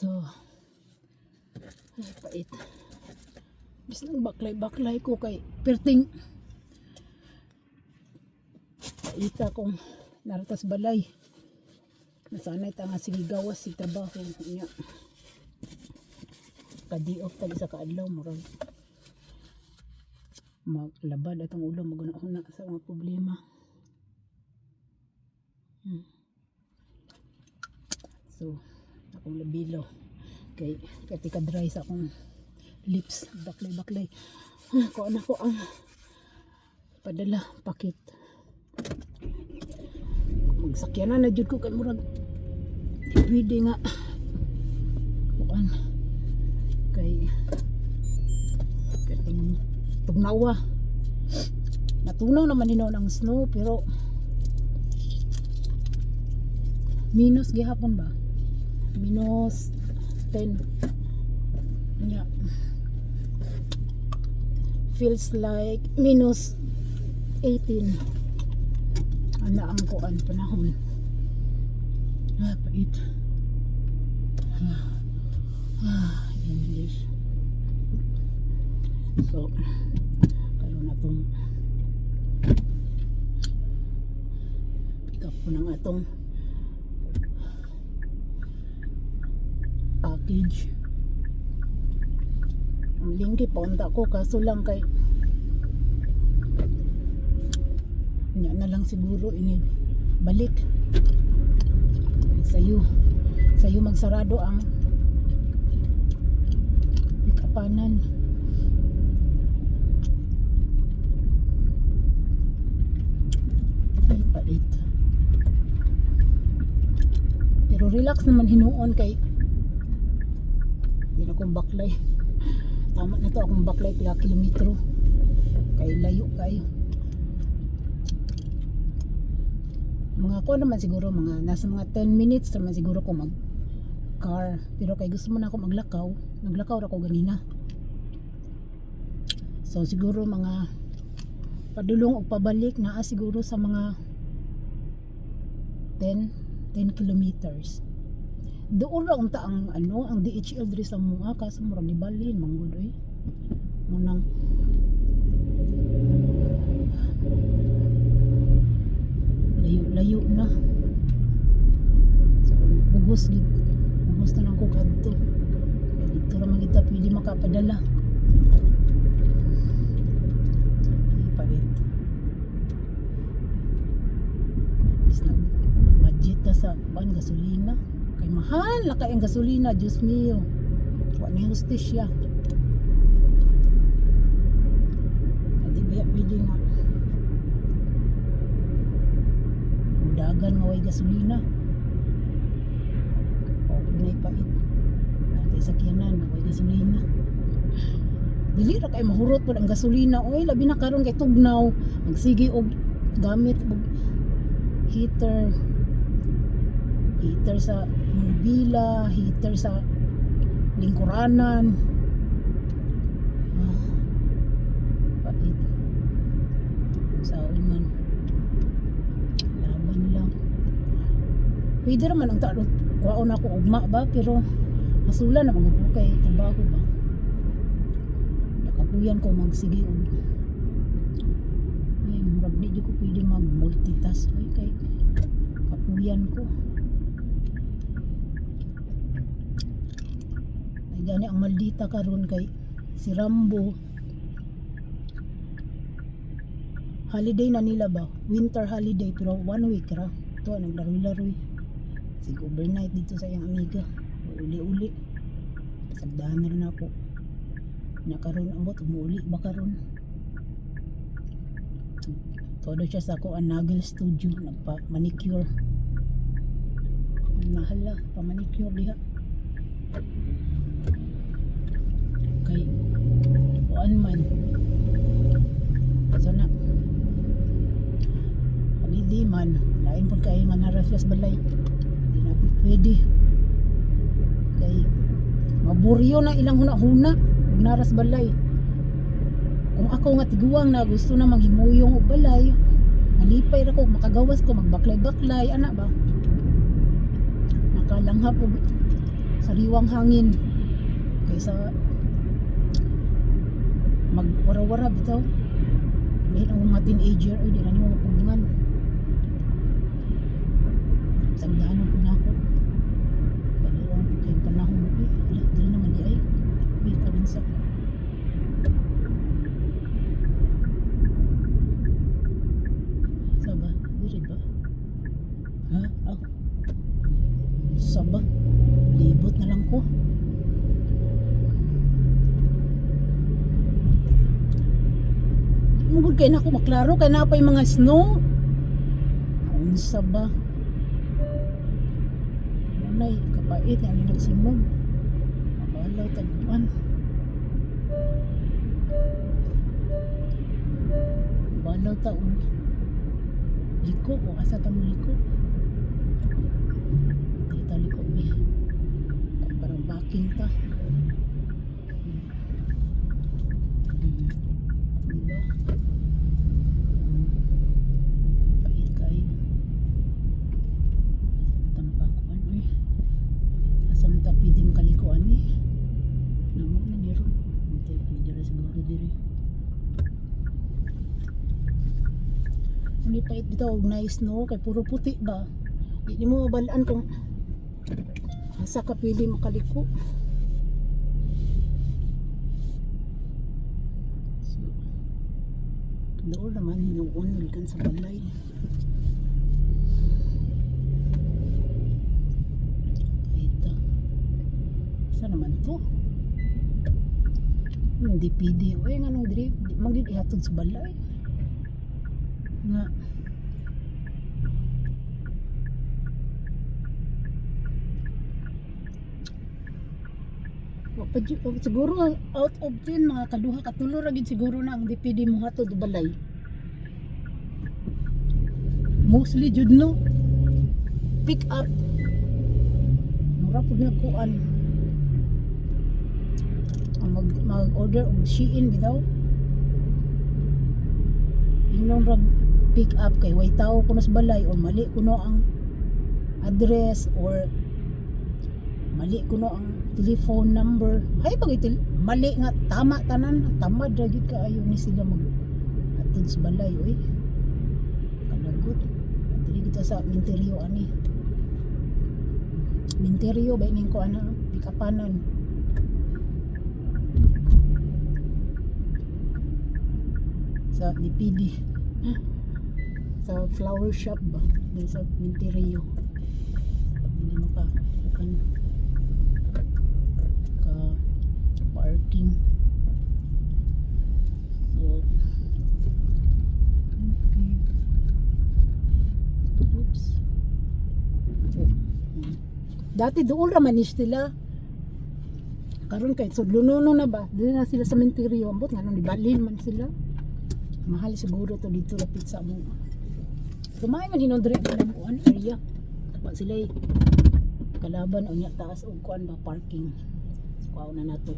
So, ay, pait. Bis nang baklay-baklay ko kay perting paita kong naratas balay. Nasanay ta nga sige gawas si trabaho niya. Kadi off tag isa ka adlaw, murag maglabad atong ulo, maguna-una sa mga problema. So, akong labilo kay kay ka dry sa akong lips, baklay-baklay. Ah, kuha na ko ang padala packet. Magsakyanan na jud ko kay murag di pwede nga kuan kay kating tugnawa. Natunaw naman hinuon ang snow, pero minus gihapon ba, minus 10 nya, feels like minus 18 ana ang kuan panahon. Ah, pait. Ah, ah, English. So karon atong pick up ko ng atong package. Ang lingki paunta ko, kaso lang kay nya na lang siguro ini balik sayo sayo magsarado ang pick upanan. Ay, pait, pero relax naman hinuon kay di na akong baklay. Tama na to akong baklay, pila kilometro kay layo kayo. Mga ko naman siguro, mga nasa mga 10 minutes naman siguro ko mag car, pero kay gusto mo na ako maglakaw, naglakaw ra ko ganina. So siguro mga padulong og pabalik naa siguro sa mga 10 10 kilometers. Doon ra unta ang ano, ang DHL diri sa mua, kaso murag gibalhin man gud oy. Munang layo-layo na. So bugos gid, bugos na lang ko kadto kay dito ra man kita pwede makapadala. Ay, pait. Is nag budget ta sa kuan, gasolina, kay mahal na kay ang gasolina. Diyos mio, wa na hustisya. Di ba pwede nga mudagan nga way gasolina o na pait natin sakyanan nga way gasolina? Dili ra kay mahurot pod ang gasolina oy, labi na karon kay tugnaw, magsige og gamit og heater, heater sa manubila, heater sa lingkuranan. Ah, pait. Saon man, laban lang. Pwede raman ang tao kuhaon ako ugma ba, pero masulan naman ko kay trabaho ba. Nakapuyan ko magsige og ay, murag di jud ko pwede mag multitask oy kay kapuyan ko. Ay gani ang maldita karon kay si Rambo, holiday na nila ba, winter holiday, pero one week ra to. Naglaroy-laroy sige overnight dito sa iyang amiga, uli-uli. Sagdahan na rin ako na karon, ambot umuuli ba karon. Todo siya sa ako ang Nagel Studio, nagpa manicure. Mahal la pa manicure diha kay kuan man. So na holiday man, lain pud kay manara siya sa balay. Di na pwede kay maburyo na ilang huna-huna ug naras balay. Kung ako nga tiguang na gusto na manghimuyong og balay, malipay ra ko makagawas ko, magbaklay-baklay ana ba, makalanghap og Sariwang hangin kaysa magwara-wara bitaw. Lahi ang mga teenager ay di na nimo mapugngan. Tagdaanon pud nako. Palirong pud kayong panahon. Uy, ala, dili naman di ay. Uy, karon sa ba? Diri ba? Ha? Ah. Sa ba? Libot na lang ko. Mugod kay nako maklaro kay naa pa yung mga snow. Unsa ba? Munay kapait nga ni nagsunog. Mabalaw taguan. Balaw ta og liko o asa ta mo liko. Di ta liko bi. Kay parang backing ta. Diba? Pait kayo. Asa man ta makakuan oy? Asa man ta pwede makalikuan eh? Namo na ni ron. Hindi pwede ra siguro diri. Hindi pait bitaw og nice, no, kay puro puti ba. Di nimo mabalaan kung asa ka pwede makaliko. So, doon naman hinuon gikan sa balay. Ito. Saan naman to? Hindi pwede. Uy, nga nung diri, di man gid ihatod sa balay. Nga. Wa pa oh, siguro out of 10, mga kaduha katulo ra gid siguro na ang DPD mo hatod balay. Mostly jud, no, pick up. Mura pud na kuan. Ang mag-order og Shein bitaw. Ingnon rag pick up kay way tao kuno sa balay or mali kuno ang address or mali kuno ang telephone number. Hay pag itil mali nga tama tanan, tamad ra gyud kaayo ni sila mag atod sa balay oy. Kalagot. Diri kita sa Minterio ani. Minterio ba ining ko ano, pikapanan. Sa DPD. Sa flower shop ba? Diri sa Minterio. Hindi mo ka kan ka parking. So, okay. Oops. Oh. Dati doon ra man ni sila. Karon kay so lununo na ba? Dili na sila sa Minterio. Ambot nga nung gibalhin man sila. Mahal siguro to dito lapit sa amo. Kumain man hinon diri ang kuan area. Wa sila kalaban unya taas og kuan ba, parking. Kuha na nato.